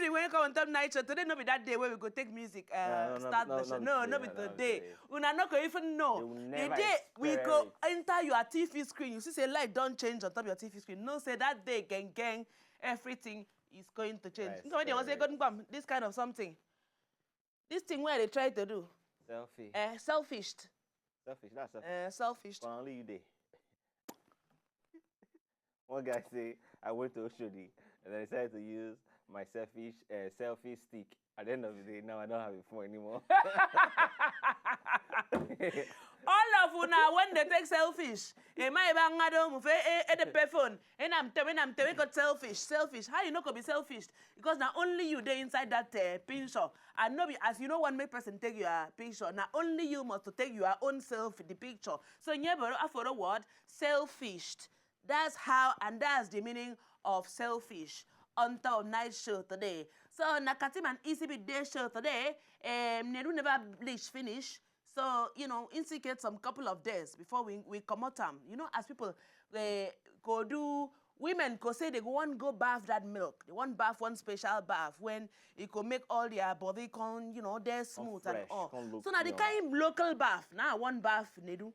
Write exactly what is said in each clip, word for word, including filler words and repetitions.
When you come on top night show today, no be that day where we go take music, uh, Yeah, no, no, start no, the show. no be No, no today, be no, no be today. Today. Una no go even You know. will The never day we go experience. Enter your T V screen, you see say light don change on top your T V screen. No say that day, gang gang, everything is going to change. Right, You know when they wan say, correct. "Golden Bam, this kind of something." This thing where they try to do, Selfie. Uh, selfish. Selfish. That's selfish. Uh, selfish. But only you dey. One guy say, "I went to Oshodi and I decided to use my selfish uh, selfie stick. At the end of the day, now I don't have a phone anymore." All of una when they take selfish, e ma eba ngado mu fe e e the pay phone. And I'm telling, I'm telling God selfish, selfish. How you know could be selfish? Because not only you dey inside that uh, picture, and no be as you know one make person take your picture. Not only you must to take your own self the picture. So never for a word selfish. That's how and that's the meaning of selfish. On top night show today. So Nakatim and E C B day show today. Um, Nedu never bleach finish. So, you know, instigate some couple of days before we, we come out. Um, you know, as people they go do, women go say they go one go bath that milk. They want bath one special bath when it go make all their body come, you know, they're smooth and fresh, all. Come look So now the young. Kind local bath. Now one bath, Nedu.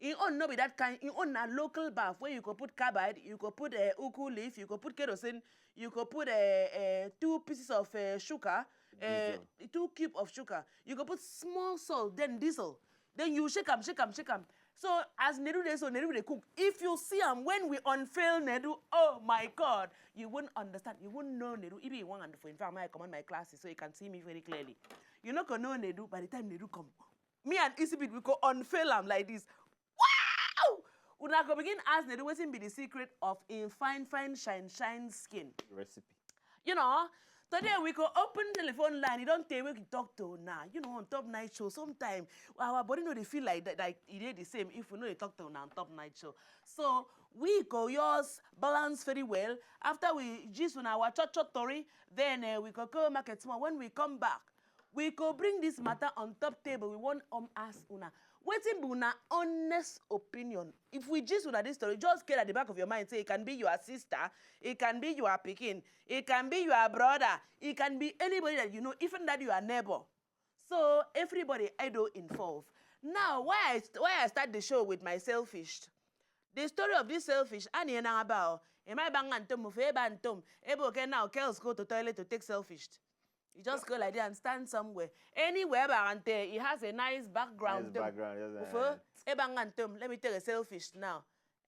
In own no be that kind. In own a local bath where you go put carbide, you go put a uh, uku leaf, you go put kerosene, you go put a uh, uh, two pieces of uh, sugar, uh, Diesel. Two cube of sugar. You go put small salt, then diesel. Then you shake 'em, shake 'em, shake 'em. So as Nedu dey so Nedu dey cook. If you see am when we unveil Nedu, oh my God, you won't understand. You won't know Nedu. If you want, for in fact, I come on my classes so you can see me very clearly. You no go know Nedu by the time Nedu come. Me and Isibit, we go unveil am like this. Wow! Una go begin ask Nedu wetin be the secret of im fine fine shine shine skin. Recipe. You know, today we go open telephone line. You don't take we talk to now. You know, on top night show, sometime our body no dey feel like that, like e dey the same if we no dey talk to now on top night show. So we go yours balance very well. After we gist on our chop chop tori, then uh, we go go market small. When we come back, we go bring this matter on top table. We wan um ask una wetin be una honest opinion. If we gist una this story, just get at the back of your mind say it can be your sister, it can be your pikin, it can be your brother, it can be anybody that you know, even that your neighbor. So everybody I do involve. Now why I st- why I start the show with my selfish. The story of this selfish, ani na about. Am I bang and tom of eba and tom? Ebo okay now girls go to toilet to take selfish. You just go like that and stand somewhere. Anywhere about and there, it has a nice background. Nice Tom. background. Just, Ufo, uh, eba and tom. Let me take a selfish now.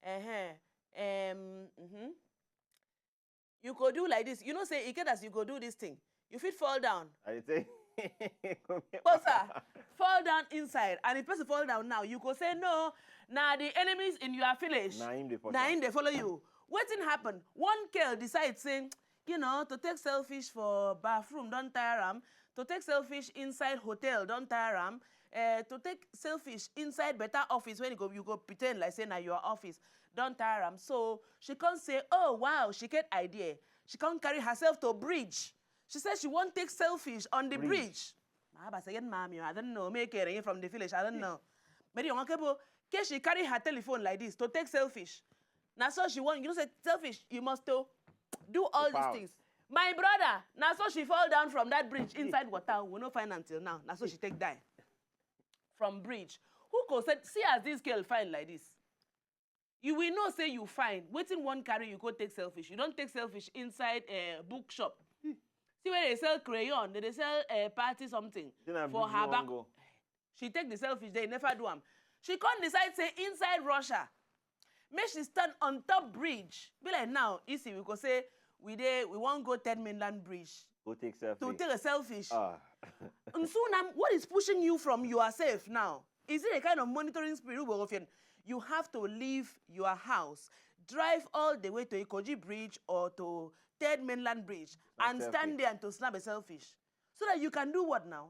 Uh-huh. Um, mm-hmm. You go do like this. You know say it get as you go do this thing. You fit fall down. I say. Bossa, fall down inside. And if person fall down now, you go say no. Now the enemies in your village. Na him dey Na him am. Dey follow you. Wetin happen? One girl decide say, you know, to take selfish for bathroom don tire am, to take selfish inside hotel don tire am, uh, to take selfish inside better office when you go you go pretend like say na your office don tire am. So she come say, oh wow, she get idea. She come carry herself to bridge. She said she wan take selfish on the bridge. Bridge. My husband said, mommy, I don't know. Make it from the village. I don't know. Mary Onkebo, can she carry her telephone like this to take selfish? Now so she want, you know, say selfish, you must to do all these Wow. Things. My brother, now so she fall down from that bridge inside water. We no find until now. Now so she take die from bridge. Who go said, see as this girl fine like this. You will know say you fine. Wetin one carry you go take selfish. You don't take selfish inside a bookshop. See where they sell crayon, they, they sell a party something Then I for bring her you back. one go. She take the selfish, they never do am. She come decide say inside Russia, make she stand on top bridge. Be like now, easy, we go say we dey we wan go third mainland bridge Go take selfie. To take a selfish. Ah. Nsunam, what is pushing you from yourself now? Is it a kind of monitoring spirit? Well, you have to leave your house, drive all the way to Ikoji Bridge or to Third Mainland Bridge, and Selfie. Stand there and to snap a selfish, so that you can do what now?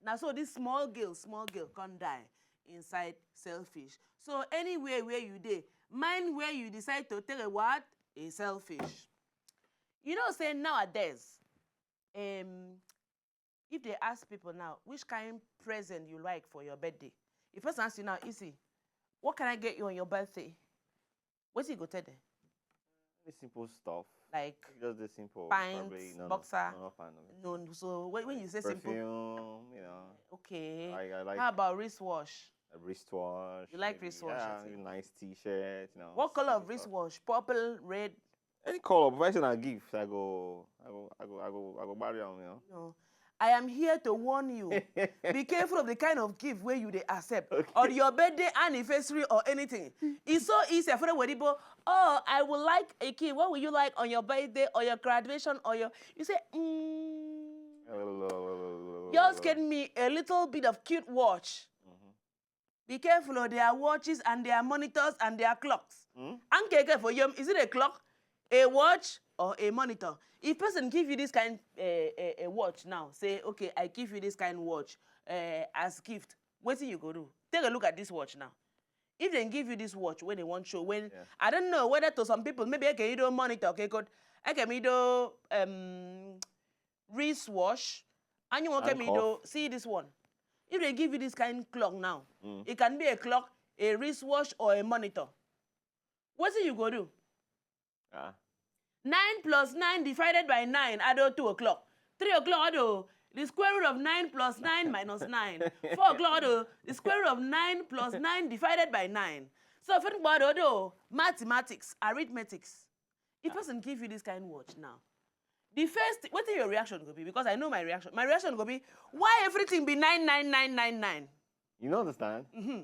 Now, so this small girl, small girl can't die inside selfish. So anywhere where you dey, mind where you decide to take a what? A selfish. You know, say nowadays, um, if they ask people now, which kind present you like for your birthday? If person ask you now, Isi, what can I get you on your birthday? What you go tell them? It's simple stuff. Like Just the simple. pint, Probably, no, no, boxer. No, not pint, no. No, so when, when you say simple, Perfume, you know. Okay. I, I like How about wristwatch? A wristwatch. You like Maybe, wristwatch, Yeah, I think. A nice T-shirt. You know. What color of simple stuff. Wristwatch? Purple, red? Any color. But if I say na gift, I go, I go, I go, I go, I go buy am. You know. No. I am here to warn you. Be careful of the kind of gift where you they accept. Okay. On your birthday, anniversary, or anything. It's so easy. I feel like, oh, I would like a key. What will you like on your birthday or your graduation or your? You say, mm, just get me a little bit of cute watch. Mhm. Be careful of their watches and their monitors and their clocks. Mm? And keke for you, is it a clock, a watch, or a monitor? If person give you this kind uh, a, a watch now, say, okay, I give you this kind watch uh, as gift. What do you go do? Take a look at this watch now. If they give you this watch when they want show, when Yeah. I don't know whether to some people maybe I can you do monitor, okay, good, I can you do um wristwatch, and you want And me do see this one. If they give you this kind clock now, Mm. it can be a clock, a wristwatch, or a monitor. What do you go do? Ah. Nine plus nine divided by nine, I do two o'clock. Three o'clock, I do the square root of nine plus nine minus nine. Four o'clock, I do the square root of nine plus nine divided by nine. So, if anybody do mathematics, arithmetics, if person give you this kind watch now, the first, what is your reaction go be? Because I know my reaction. My reaction go be, why everything be nine nine nine nine nine? You know understand? Mm-hmm.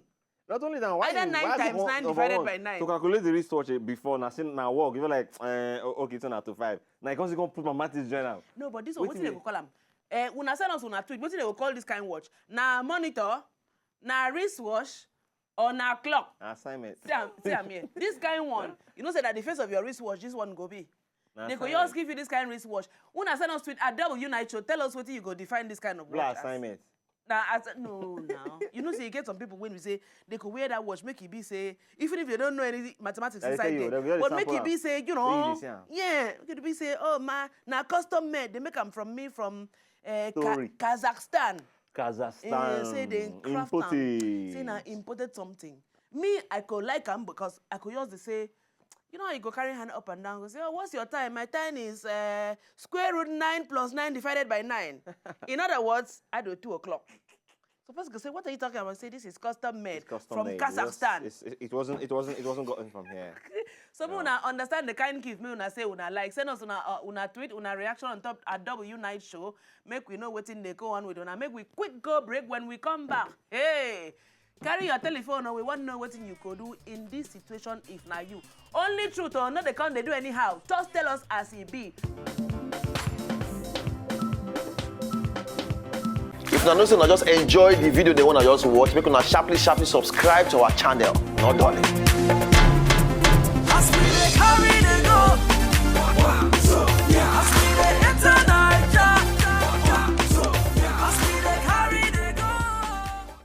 Not only that, why Either you- nine why times people- nine number divided one, by nine. To calculate the wristwatch eh, before, now say now work. You were like, uh, okay, it's on at to five. Now you can still put mathematics join am. No, but this one, Wetin what they dey- go call am? Uh, una send us una tweet. What they go call this kind watch? Na monitor, na wristwatch, or na clock? Assignment. See am, see am here. This kind one, you know, say that the face of your wristwatch, this one go be. Na They go assignment. Just give you this kind wristwatch. Una send us tweet at W Night Show. Tell us what you go define this kind of Bla watch. as. Assignment. Now, as, no, now you know, say you get some people when we say they could wear that watch, make it be say, even if they don't know any mathematics They inside tell you, there, they wear the but make sample it be am. say, you Make you know, dey see am. Yeah, make it be say, oh my, now custom made. They make them from me from uh, Ka- Story. Kazakhstan. Kazakhstan. Eh, say they craft am. Imported. Say na imported something. Me, I could like am because I could just dey say, you know, how you go carry hand up and down, go say, oh, what's your time? My time is uh, square root nine plus nine divided by nine. In other words, I do two o'clock. So person go say, what are you talking about? Say this is custom made It's custom from made. It was- Kazakhstan. it's- it, it wasn't. It wasn't. It wasn't gotten from here. So make una understand the kind gift, make una say una like. Send us una uh, una tweet, una reaction on top at W Night Show. Make we know wetin dey go on with una. Make we quick go break. When we come back, hey, carry your telephone. Or we want to know wetin you go do in this situation if na you. Only truth, or no, they come they do anyhow. Just tell us as e be. If una know say una just enjoy the video they wanna just watch, make una sharply sharply subscribe to our channel. No darling. As we dey carry